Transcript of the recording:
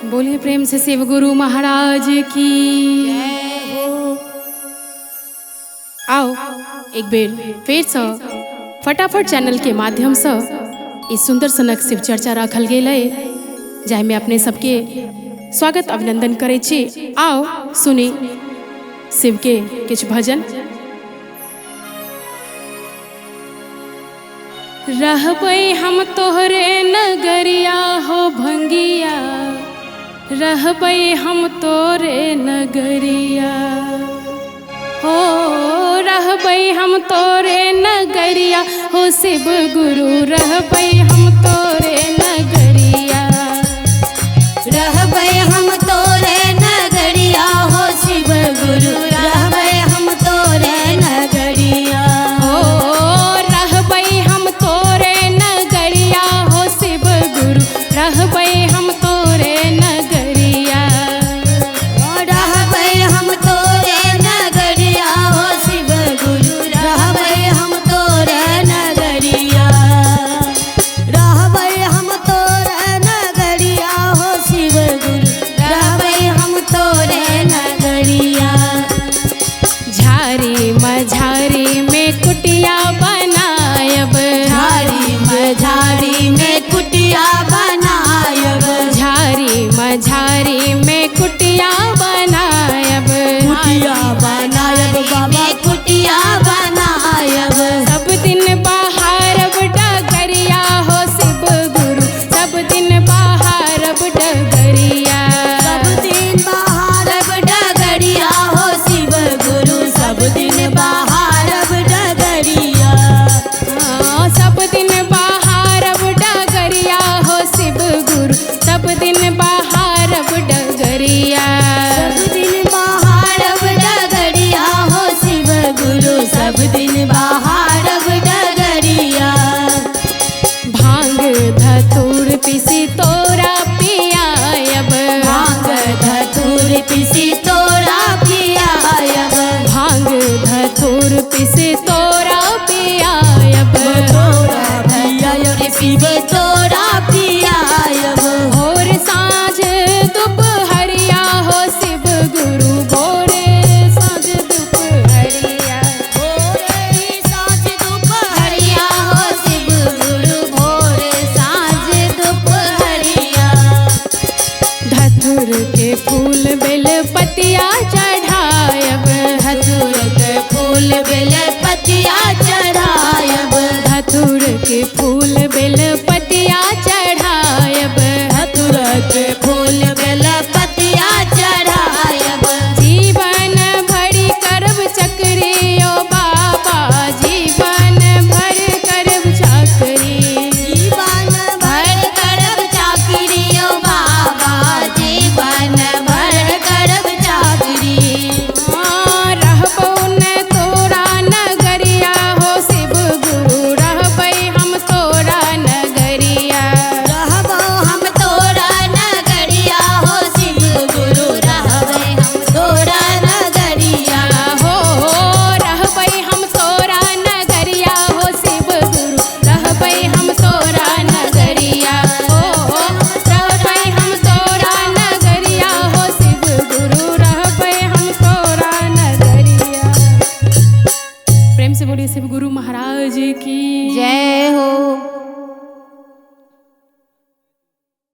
बोलिए प्रेम से शिव गुरु महाराज की जय हो। आओ एक बेर फेर से फटाफट चैनल के माध्यम से ई सुंदर सनक शिव चर्चा राखल गेल है, जाहिमे अपने सबके स्वागत अभिनंदन करै छी। आओ सुनी शिव के किछु भजन। रहबै हम तोहरे नगरिया हो भंगिया, रहबै हम तोरे नगरिया हो, रहबै हम तोरे नगरिया हो शिव गुरु, रहबै हम तोरे नगरिया, रहबै हम तोरे नगरिया हो शिव गुरु, रहबै हम तोरे नगरिया हो, रहबै हम तोरे नगरिया हो शिव गुरु, रहबै हम तोरे नगरिया, रहबै हम तोरे नगरिया हो शिव गुरु, रहबै हम तोरे नगरिया, रहबै हम तोरे नगरिया हो शिव गुरु, रहबै हम तोरे नगरिया। झारी मझारी में कुटिया बनायब, झारी मझारी में कुटिया बनायब, झारी मझारी में कुटिया बनायब, कुटिया बनायब बाबा कुटिया बनायब, सब दिन बहारब डगरिया हो शिव गुरु, सब दिन बहारब डगरिया, सब दिन बहारब डगरिया हो शिव गुरु, सब दिन बहारब डगरिया, हाँ, सब दिन बहारब डगरिया हो शिव गुरु, सब दिन बहारब डगरिया, सब दिन बहारब डगरिया हो शिव गुरु, सब दिन बहारब डगरिया। भांग धतूर पिसी तोरा पियायब, भांग धतूर पिसी तोरा पियायब, भांग धतूर पिसी तोरा पियायब, तोरा पियायब शिव तोरा पियायब, भोर साँझ दुपहरिया हो शिव गुरु, भोर साँझ दुपहरिया, भोरे साँझ दुपहरिया हो शिव गुरु, भोर साँझ दुपहरिया। धतूर के फूल बेल पतिया चढ़ायब, धतूर के फूल बेल पतिया चढ़ायब, धतूर के फूल बेल पतिया चढ़ायब, धतूर के फूल